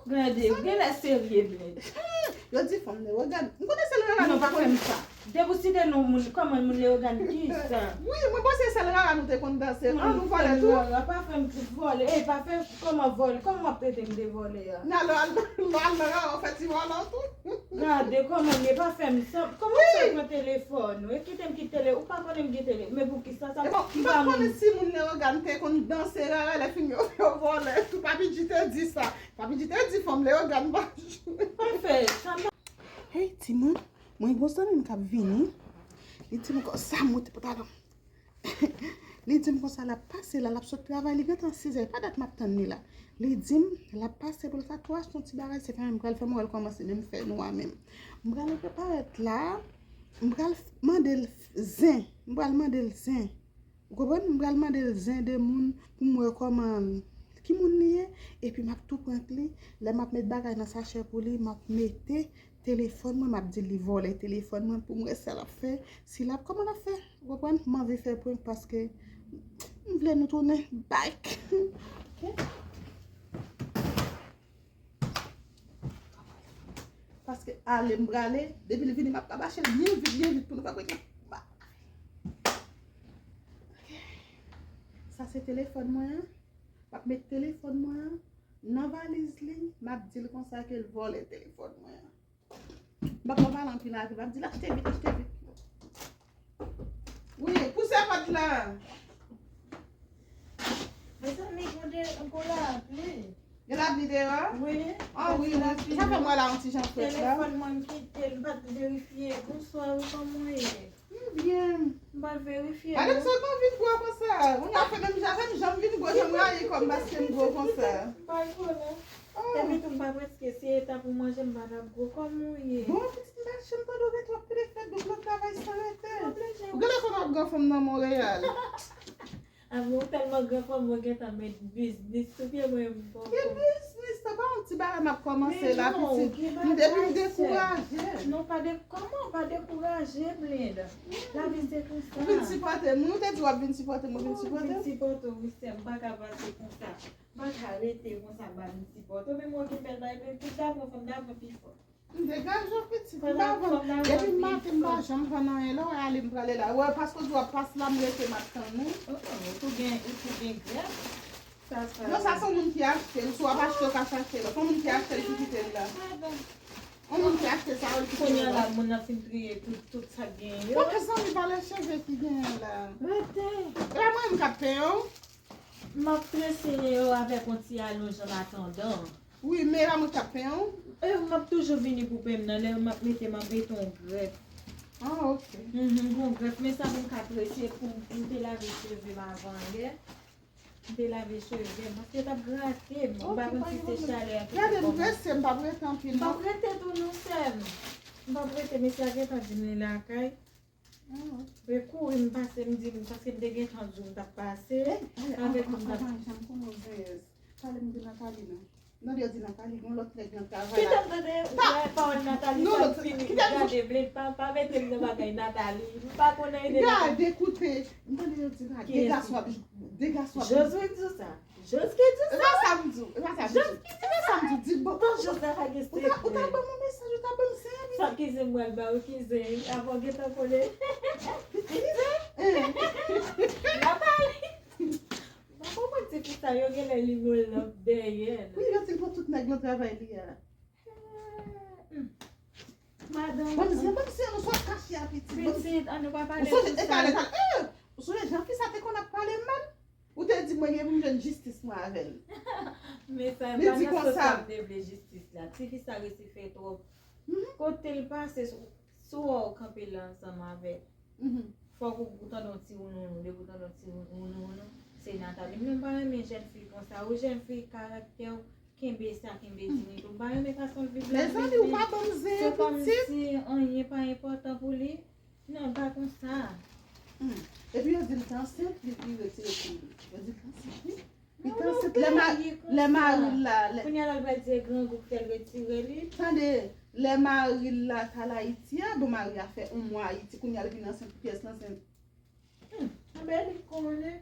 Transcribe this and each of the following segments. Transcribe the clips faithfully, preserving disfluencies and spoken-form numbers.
Gade, ou genlè serye, Blend. Yo di fanm Leyogàn. M konnen se Leyogàn. Non, pa fè m sa. Depi w site non moun, kòman moun Leyogàn ki sa? Wi, mwen panse se Leyogàn nou te konn danse. An, nou vòlè tou. Pa fè m vòlè. Ey, pa fè kòman vòlè. Kòman w ap trete m de vòlè a? Nan lò al nan lè a, ou fè ti vòlè tou. Gade kòman m ye, pa fè m sa. Kòman w fè pran telefòn ou? E kite m kite telefòn. Ou pa konnen m gen telefòn. Men poukisa sa? M pa konnen si moun Leyogàn te konn danse rara lè fin yo vòlè. Tou Papi G te di sa. Papi G te di fanm Leyogàn pa jwe. Pa fè sa. Hey, timoun, mwen gon zanmi m k ap vini. Li di m konsa, m wote pantalon. Li di m konsa l ap pase la, l ap sot travay, li gentan sizè, pa dat m ap tann li la. Li di m l ap pase pou l ka tou achte yon ti bagay, se fè m pral fè m wè l kòman se menm fè nwa menm. M pral reparèt la, m pral mande l zen, m pral mande l zen. Ou konprann? M pral mande l zen de moun pou m wè kòman, ki moun li ye, epi m ap tou prank li. Lè m ap met bagay nan sachè pou li, m ap mete telefòn mwen, m ap di l li vòlè telefòn mwen pou m wè sa l ap fè. Si l ap, kòman l ap fè? Ou konprann? M anvi fè prank paske m vle nou tounen back. Paske ale m prale, depi l vini m ap kabache l byen vit, byen vit pou nou fabrike. Sa se telefòn mwen an. M ap met telefòn mwen an nan valiz li, m ap di l konsa ke l vòlè telefòn mwen an. M pa pral pale anpil avè l, m ap di l achte vit, achte vit. Wi, pouse pòt la. Mezanmi, gade, gwo lapli. Gen lapli deyò a? Wi. Ah wi, wi. Sa fè m wè la yon ti jan frèt la. Telefòn mwen m kite l, m pa t verifye. Bonswa, wi, kòman w ye? M byen. M pa t verifye non. Gade sa w vin gwo konsa. Ou nan fè menm jan avè m, jan m vin gwo, jan m rayi kò m paske m gwo konsa. M pa gwo non. Epi tou m pa prèske si e ta pou manje m pa t ap gwo. Kòman w ye? Bon, pitit m pa janm tande w gen twòp pede fè doub nan travay san rete. Ou genlè konn w ap gran fanm nan Monreyal. Avè w tèlman gran fanm mwen gentan met biznis sou pye mwen m poko. Ki biznis? Sa pa yon ti bagay m ap kòmanse la pitit. M depi m dekouraje. Non, pa de, kòman pa dekouraje, Blend? Lavi se konsa. Ou vin sipòte m wi, ou te di w ap vin sipòte m, ou vin sipòte m. Vin sipòte w wi sè m, m pa ka pase konsa. M pa ka rete konsa m pa vin sipòte w. Men mwen okipe l bay men tout davwa fanm davwa pi fò. M degaje w pitit, m pa vann. Depi maten m pa janm vann anyen, lè w wè ale m prale la. Ou wè paske w di w ap pase la m rete m ap tann ou. Ou tou gen, ou tou gen grèf. Non, sa se yon moun ki achte l. Si w ap achte, w ka chache l. Se yon moun ki achte l ki kite l la. Yon moun ki achte sa, l kite l la. Kounye a la, moun nan fin triye tout, tout sa k genyen yo. Bon, mezanmi, valè cheve ki genyen la. Rete. E pa mwen menm k ap penyen w? M ap trese yo avèk yon ti alonj an atandan. Wi, men e pa mwen k ap penyen w? E m ap toujou vini pou penyen m nan, lè m ap mete m ap mete yon grèf. Ah, ok. Mhm, m gon grèf, men sa pou m ka trese pou m, pou m te lave cheve m avan yè. M te lave cheve m, paske yo t ap grate m. M pa konn si se chalè a ki fè kòman. Gade m prese, m p ap rete anpil non. M p ap rete tou non sè m. M p ap rete, mesye a gentan di m li lakay. Mwen kouri m pase, m di m, paske m te gentan di w m t ap pase. Avèk ou m t ap. Avan, avan, jan m konnen w zenyèz. Pale m de Nathalie non. Nan li yo di Nathalie, gon lòt nèg nan travay la. Kite m tande, wè pawòl Nathalie sa fini. Gade, Blend, pa, pa mete m nan bagay Nathalie. M pa konn anyen de Nathalie. Gade, koute. M tande yo di la, de gason ap, de gason ap. Josue di w sa. Jòs ki di sa? E pa sa m di w, e pa sa m di w. Jòs ki di sa? E pa sa m di w, di bon. Bon, Jòs la pa gen sekrè. Ou ta, ou ta ban m yon mesaj, ou ta ban m zen an. Sa ki zen m pral ba ou ki zen? Avan w gentan kole. Ki zen? N a pale. M pa konprann ti fi sa yo genlè li gon lòk dèyè l. Wi, yo di l pran tout nèg nan travay li a. Madanm. Ban m zen, ban m zen, nou sot kache a pitit. Pitit, an nou pa pale konsa. Ou sonje, e talè, talè, eh! Ou sonje jan fi sa te konn ap pale m mal? Ou te di mwen gen pou m jwenn jistis mwen avè l. Men sa, m pa nan sans sa m te vle jistis la. Tifi sa resi fè twòp. Kote l pase, si w wè w kanpe la ansanm avè l, fòk ou, ou tande yon ti wounounou. Depi w tande yon ti wounounou, se Nathalie. Men m pa renmen jèn fi konsa. Ou jèn fi, karaktè w, kenbe sa, kenbe dinyite w. M pa renmen fason l viv la. Mezanmi, ou pa ban m zen an pitit. Se kòmsi anyen pa enpòtan pou li. Non, pa konsa. Hmm. Epi yo di l te ansent, li, li retire kò l. Yo di l te ansent, wi. Li te ansent lè ma-, lè mari l la. Kounye a la l pral di e grangou k fè l retire li. Tande, lè mari l la t al Ayiti a, bon, mari a fè yon mwa Ayiti, kounye a l vin ansent, pyès l ansent. Hmm. Anben, li konnen.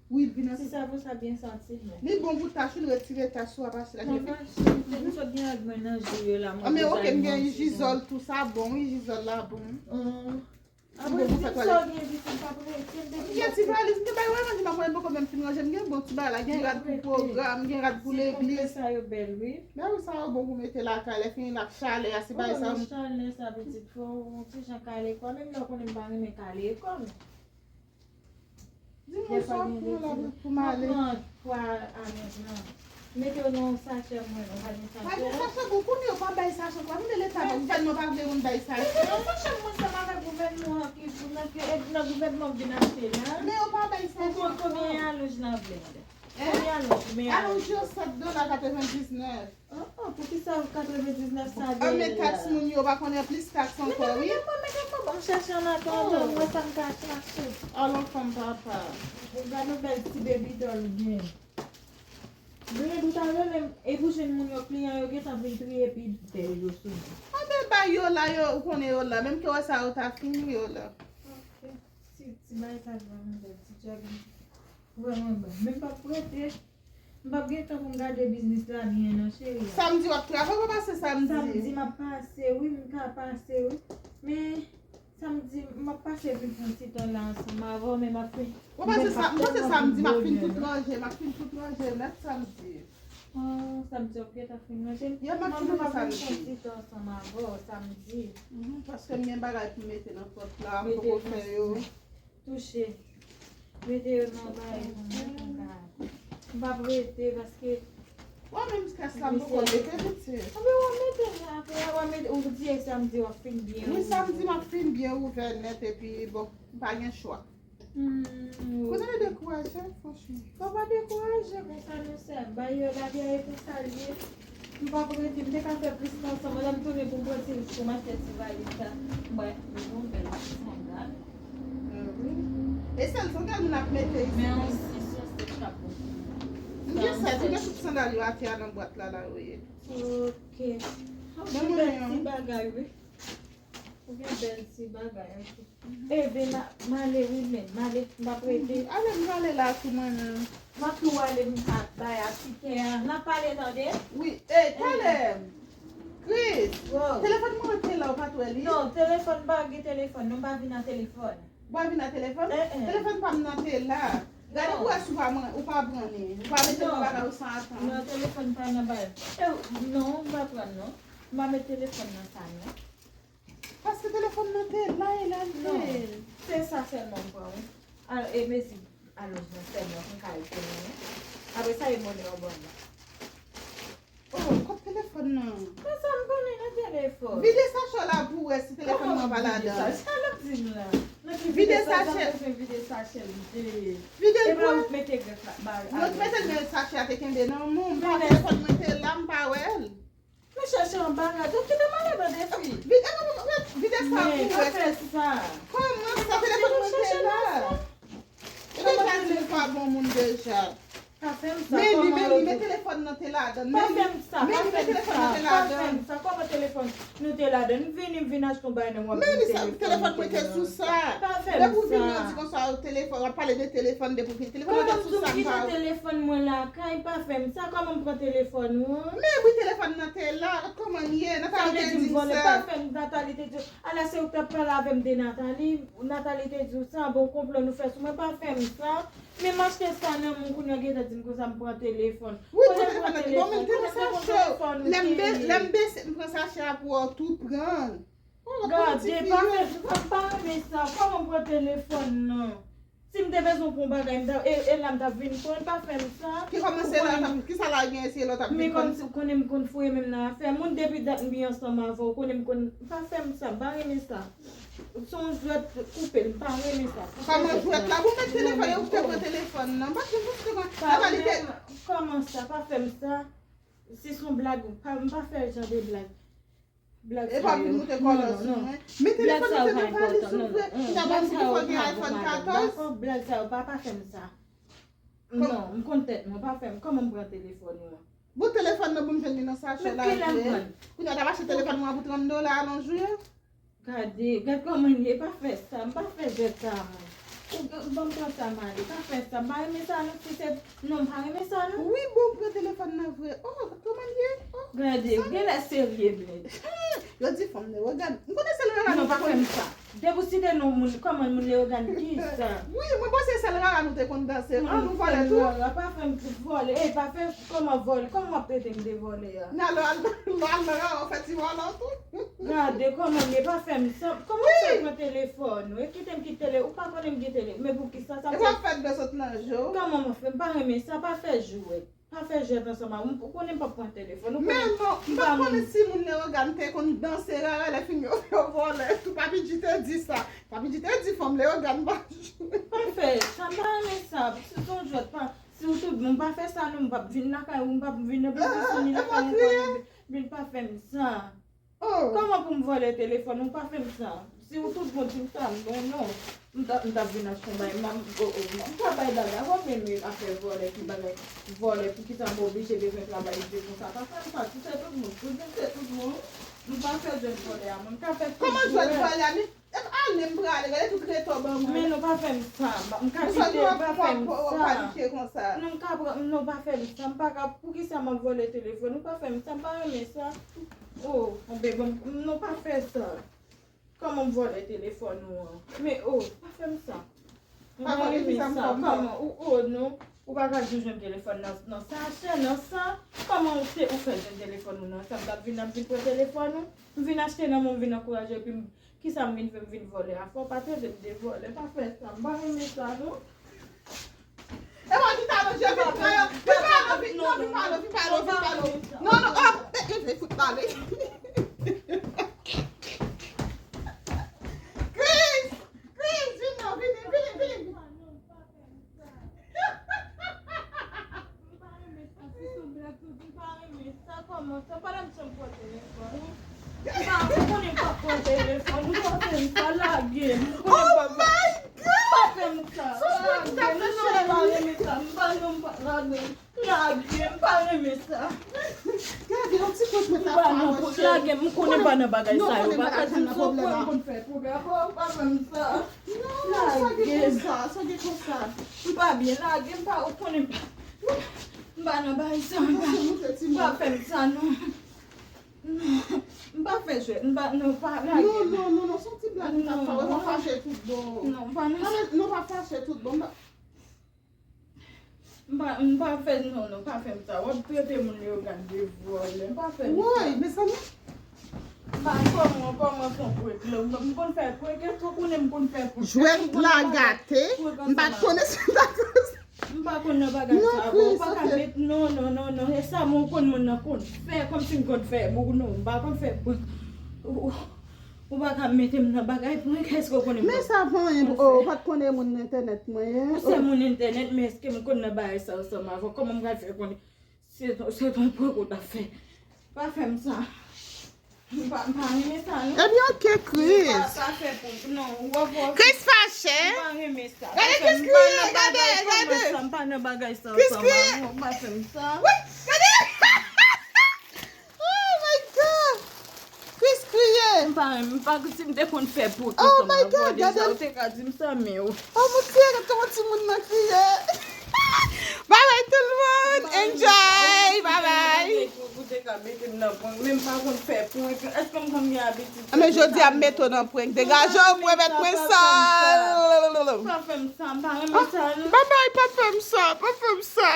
Wi, l vin ansent. Si sa pou sa byen santi l, men. Li bon pou tach, wi, l retire tach sou a, pase la. Non, pase, m sot Mwen nan jou yo la, mwen... Ah, men oke, m gen jizòl tou, sa bon, wi, jizòl la bon. Ah, bon, di m sa w gen, pitit, m p ap rete, m te... M gen ti valiz, m te bay wè, mwen di m ap wè, m poko menm fin ranje, m gen bon ti bagay la, gen rad pou pwogram, gen rad pou legliz. Sa yo bèl, wi. Bagay sa yo bon pou mete lakay, lè fini la, chalè a, se bagay sa yo. Chalè sa, pitit, fò w ti jan kale kò, menm lè w konnen m pa renmen kale kò m. Di m sa w pran la pou m ale. Mwen pran pwa amèg lan. Mete yo nan yon sachè mwen, ou pa gen sachè? Pa gen sachè pou kounye yo pa bay sachè ankò. Tande leta gouvènman pa vle moun bay sachè. Mete nan sachè mwen ansanm avèk gouvènman an ki pou nan ke nan gouvènman vin achte la. Men yo pa bay sachè ankò. Ou konn konbyen alonj nan blend? Konbyen alonj? Men alonj yo sèt dola katrevendiznèf. Oh, oh, poukisa katrevendiznèf sa dèyè la? An men taks moun yo pa konnen plis taks ankò wi. Mete mwen, mete mwen, ban m chèche an atandan, m wè sa m ka chache. Alò fanm papa. Ou gade yon bèl ti baby doll ou gen. Blend ou ta rele m, epi w jwenn moun yo, kliyan yo gentan vin triye epi bèl yo sou mwen. Anben bay yo la, yo, ou konnen yo la, menm ke wè sa yo ta fini yo la. Ok, ti, ti bagay sa vrèman bèl, ti jogging. Vrèman bèl. Men m p ap prete. M p ap gen tan pou m gade biznis la byen non, cheri. Samdi w ap travay, w pa pase samdi? Samdi m ap pase, wi, m ka pase, wi. Men, samdi, m ap pase vin pran ti tan la ansanm avè w, men m ap fin... W ap pase sa-, m pase samdi, m ap fin tout ranje, m ap fin tout ranje nèt samdi. Oh, samdi w ap gentan fin ranje? Yeah, m ap fin ranje samdi. M ap vin pran ti tan ansanm avè w samdi. Mhm, paske m gen bagay pou m mete nan pòt la, m poko fè yo. Touche. Mete yo nan bagay nan men pou m ka. M p ap rete paske... Ou menm kès la m poko mete pitit. Anben w ap mete l la apre, w ap mete, ou di e samdi w ap fin byen ouvè. Wi, samdi m ap fin byen ouvè nèt epi bon, m pa gen chwa. Hmm. Kounye a dekouraje, franchman. Fò pa dekouraje konsa non sè. Bay yo lavi a e pou sa l ye. M p ap rete, m te ka fè plis tan ansanm. Lè m tounen pou m pran ti risk pou m achte ti valiz sa. Mwen, m gon bèl ti sandal. Ah wi. E sèl sandal moun ap mete isit. Men yon sis, yon sèt k ap bon. M gen sèt, m gen tout sandal yo atè a nan bwat la, la yo ye. Ok. Ou gen bèl ti bagay, wi. Ou gen bèl ti bagay, ok. Ebe, m a, m ale wi, men, m ale, m p ap rete. Ale, m prale la tou mwen menm. M ap tou ale, m ap bay a ti kè a. N ap pale, tande? Wi, e, talè. Chris, telefòn mwen te la, ou pa t wè li? Non, telefòn, m pa gen telefòn, non, m pa vin a telefòn. Ou pa vin a telefòn? Eh, eh. Telefòn pa m nan te la. Gade pou wè si ou pa pran, ou pa pran li. Ou pa mete nan bagay ou san atann. Non, telefòn pa nan bagay. Eh, non, m pa pran, non. M pa met telefòn nan sa, non. Paske telefòn nan te la e l ale. Non, se sa sèlman m pran, wi. Al, e mezi alonj nan sèlman, m ka retounen, wi. Apre sa, e monnen w ban mwen. Oh, kot telefòn nan? Men sa m konnen nan telefòn. Vide sachè w la pou w wè si telefòn nan pa ladan. Kòman m vide sachè? Sa l ap di m la. Nan ki vide sachè? Vide sachè. Vide sachè l de. Vide l pou w wè. Epa ou mete grèf la, ba, non, ou mete l men sachè a te kenbe nan men w. M pa wè telefòn mwen te la, m pa wè l. Men chèche anba rad yo, kite m ale tande fi. Vide, eh, vide sa pou wè. Men pa fè sa. Kòman sa, telefòn mwen te la? Ou deja di m pa bon moun deja. Pa fè m sa. Men li, men li, men telefòn nan te ladan. Pa fè m sa, pa fè m sa, pa fè m sa. Kòman telefòn nou te ladan? M vini, m vin achte yon bagay nan w ap di m telefòn te nan sa. Pa fè m sa. Depi w vin, w di konsa, telefòn, w ap pale de telefòn, depi w vin, telefòn nan te sou sa, m pa wè. Kòman m di w kijan telefòn mwen lakay? Pa fè m sa, kòman m pran telefòn ou an? Men wi, telefòn nan te la, kòman l ye? Nathalie te di m sa. Pa fè m, Nathalie te di, ala se ou k t ap pale avè m de Nathalie. Nathalie te di w sa, bon, konplo nou fè sou mwen, pa fè m sa. Men m achte sa nan men w, kounye a w gentan di m konsa m pran telefòn. Wi, pran telefòn nan, bon, men l te nan sachè w. Lè m be-, lè m bese, m pran sachè a pou w tou pran l. Gade, pa fè, m pa renmen sa. Kòman m pran telefòn nan? Si m te bezwen pou yon bagay, m ta, e, e la m t ap vin pran l, pa fè m sa. Ki kòmanse la, ki sa la gen, se lè w t ap vin pran l? Men kòmsi w konnen m konn fouye men m nan afè moun, depi dat m byen ansanm avè w, konnen m konn, pa fè m sa, m pa renmen sa. Se yon jwèt, koupe l, m pa renmen sa. Kòman jwèt la? Bon, met telefòn, e ou ki te pran telefòn nan. M pa t konn si te pran. Kòman sa? Pa fè m sa. Si se yon blag, pa, m pa fè jan de blag. Blag sa yo. E pa vin moute kòlòs sou mwen. Men telefòn nan te nan valiz ou vre. Kounya bon, m te fò gen iPhone katòz. Dakò, blag sa yo, pa, pa fè m sa. Non, m konn tèt mwen, pa fè m. Kòman m pran telefòn ou an? Bon, telefòn nan pou m jwenn li nan sachè la vre. Kounya w t ap achte telefòn mwen an pou trant dola alonj ou yo? Gade, gad kòman l ye, pa fè sa, m pa fè jwèt sa mwen. Ou, ou ban m pran sa, Mali. Pa fè sa. M pa renmen sa, non. Si se, non, m pa renmen sa, non. Wi, bon, pran telefòn nan vre. Oh, kòman l ye? Oh, gade, genlè serye, Bled. Yo di fanm Leyogàn. M konnen sèl Rara nou te konn. Non, pa fè m sa. Depi w site non moun, kòman moun Leyogàn ki sa? Wi, mwen panse sèl Rara nou te konn danse. An, nou vòlè tou. Rara, pa fè m vòlè. Ey, pa fè, kòman vòlè? Kòman w ap trete m de vòlè a? Nan lè al, lè al nan Rara, w fè ti vòlè w tou. Gade kòman m ye, pa fè m sa. Kòman w fè pran telefòn ou? E kite m kite tele, ou pa konnen m gen tele. Men poukisa sa? E w ap fè dlo sot nan je w. Kòman m fè? M pa renmen sa, pa fè jwèt. Pa fè jwèt ansanm ak mwen. Ou konnen m p ap pran telefòn. Ou konnen. Men non, m pa konnen si moun Leyogàn te konn danse Rara lè fin yo, yo vòlè. Tou Papi G te di sa. Papi G te di fanm Leyogàn pa jwe. Pa fè sa, m pa renmen sa. Si se yon jwèt, pa, si w tout bon, pa fè sa non, m p ap vin lakay ou, m p ap vin nan pozisyon ni lakay ou, pa vin, pa fè m sa. Oh. Kòman pou m vòlè telefòn ou? Pa fè m sa. Si w tout bon, di m sa, m bon, non. M t ap, m t ap vin achte yon bagay. M, m, oh, oh, m ka bay bagay. Wè menm afè vòlè ki bagay. Vòlè, poukisa m oblije bezwen travay di konsa? Pa fè m sa. Si se tout moun, si se tout moun, m pa fè jwèt vòlè a, mwen. M ka fè tout jwèt. Kòman jwèt vòlè a? Men, epi ale m prale, gade tout reto ban mwen. Men non, pa fè m sa. M ka kite, pa fè m sa. Ou panike konsa. Non, m ka pran, non, pa fè m sa. M pa ka, poukisa m ap vòlè telefòn ou? Pa fè m sa, m pa renmen sa. Oh, bon, bebe, non, pa fè sa. Kòman m vòlè telefòn ou an? Men, oh, pa fè m sa. M pa renmen sa. Kòman? Ou, oh, non. Ou pa ka di w jwenn telefòn nan, nan sachè, nan sa. Kòman ou te, ou fè jwenn telefòn ou nan sa? M t ap vin, ap vin pran telefòn ou. M vin achte nan men w, m vin ankouraje, epi m, kisa m vin fè? M vin vòlè a? Fò w pa trete m de vòlè. Pa fè sa. M pa renmen sa, non. E mwen ki ta manje vit fè yo. Vit fè yo, vit, non, vit fè yo, vit fè yo, vit fè yo. Non, non, oh, e, e, e, fout pale. Chris! Chris, vin non, vini, vini, vini. M pa renmen sa, si se yon blag, tout, m pa renmen sa, kòman sa, pa dam chanm pran telefòn. M pa, ou konnen m pa pran telefòn, ou pa fè m sa, lage m. Ou konnen m pa pran. Oh my God! Pa fè m sa, lage m, non, m pa renmen sa, m pa, non, m pa, lage m. Lage m, m pa renmen sa. Gade, yon ti kout mwen ta fè. Lage m, m konnen m pa nan bagay sa yo, pa ka di m sa, ou kwè m konn fè pwogrè, pa fè m sa. Non, sa gen konsa, sa gen konsa. M pa byen, lage m, pa, ou konnen m pa, m pa nan bagay sa, m pa, pa fè m sa, non. Non, m pa fè jwèt, m pa, non, pa lage m. Non, non, non, non, se yon ti blag m t ap fè, w pa fache tout bon. Non, pa nan sa. Non, pa fache tout bon, m pa, m pa, m pa fè, non, non, pa fè m sa. W ap trete moun yo gad de vòlè, m pa fè m sa. Woy, mezanmi. M pa, kòman, kòman fè yon prank la? M konn fè prank, èske w konnen m konn fè prank? Jwèt la gate, m pa t konnen si w ta konn. M pa konn nan bagay sa, bon, ou pa ka met, non, non, non, non, e sa, mwen, ou konn moun nan konn fè, kòmsi m konn fè, bon, non, m pa konn fè prank. Ou, ou, ou pa ka mete m nan bagay prank, èske ou konnen m konn fè? Men sa pa anyen, oh, ou pa t konnen moun entènèt mwen ye. Ou se moun entènèt, men èske m konn nan bagay sa ansanm avè w? Kòman m pral fè konnen? Se, se yon prank ou t ap fè. Pa fè m sa. M pa, m pa renmen sa, non. Ebyen, oke, Chris. Pa, pa fè pou, non, ou wè, Chris fache. M pa renmen sa. Gade Chris kriye, gade, gade. M pa nan bagay sa, m pa nan bagay sa, Chris kriye. Non, pa fè m sa. Wi, gade. Oh my God. Chris kriye. M pa renmen, m pa, si m te konn fè prank ansanm avè w deja, ou te ka di m sa, men ou. Oh mon Dieu, gade kòman timoun nan kriye. Bye bye tout le monde. Enjoy. Bye bye. Ou te ka mete m nan prank, men m pa konn fè prank. Èske m konn gen abitid fè prank? Men jodi a m mete w nan prank. Degaje w, mwen mèt prank sa. Pa fè m sa, m pa renmen sa, non. Bye bye, pa fè m sa, pa fè m sa.